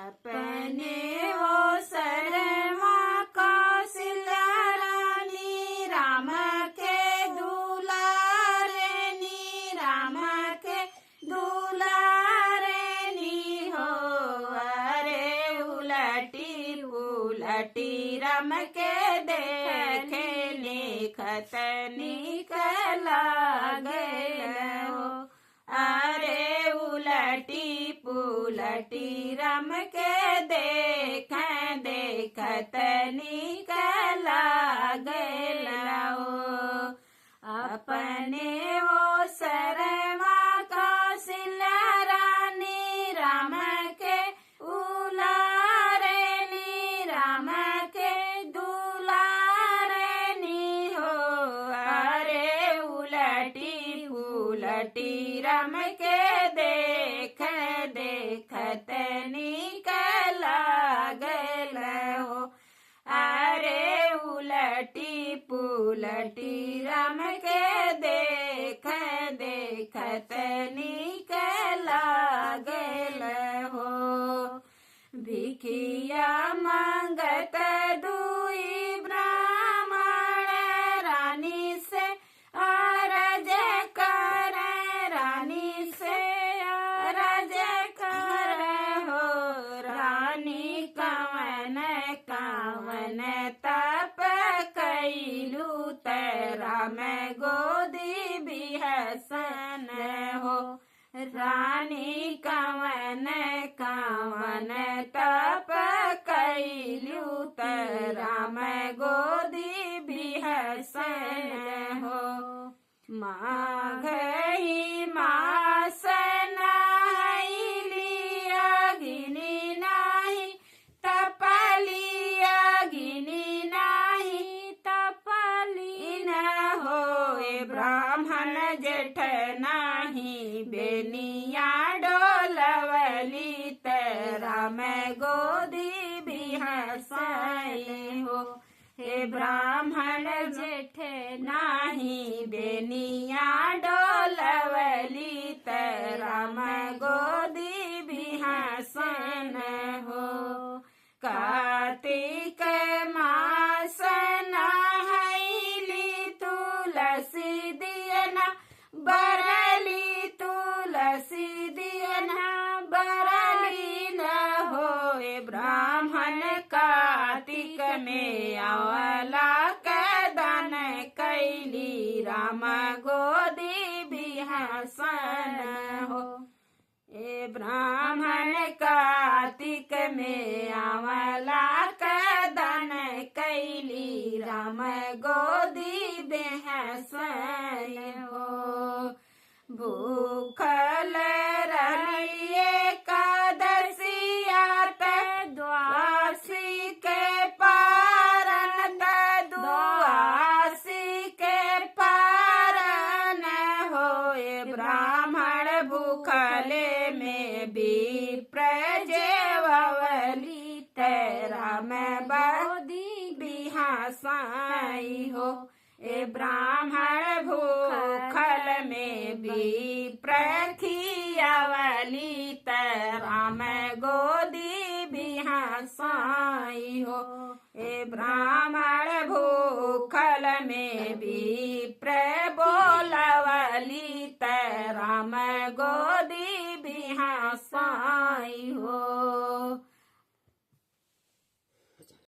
अपने हो शर्मा कौशल्या रानी राम के दुलारनी, राम के दुलारनी हो। अरे उलटी उलटी राम के देखे निखत निक लागल हो। अरे उलटी पुलटी राम के देख देखत निक लागल हो। अपने वो शर्मा कौशल्या रानी राम के उलारनी, राम के दुलारनी हो। अरे उलटी उलटी राम के देख देखत निक लागल हो। अरे उलटी पुलटी राम के देख देखत निक लागल हो। भिखिया मांगत दुई ब्राह्मण रानी से अरज कर, रानी से अरज कर हो। रानी कवन कवन तप कैलू राम गोदी बिहसन हो। रानी कवन कवन तप कैलू राम गोदी बिहसन हो। माघही मास नहैली अग्नि नाही तपली, अग्नि नाही तपली न होए ब्राह्मण जेठ नाही बेनिया डोलवली राम गोदी बिहसन हो। हे ब्राह्मण जेठ नाही बेनिया डोलवली राम गोदी बिहसन हो। कार्तिक मास नहैली तुलसी दियना बरली, तुलसी दियना बरली न होए ब्राह्मण कार्तिक में अवला कदन कैली राम गोदी बिहसन हो। ए ब्राह्मण कार्तिक में अवला कदन कैली राम गोदी बिहसन हो। भूखल रहिए एकादशिया त द्वासी के पारन, त दुआसी के पारन होए ब्राह्मण भूखले में विप्र जेवली राम गोदी बिहासाई हो। ए ब्राह्मण भूखल में विप्र खियावली राम गोदी बिहासाई हो। ए ब्राह्मण भूखल में विप्र बोलवली राम गोदी बिहासाई हो।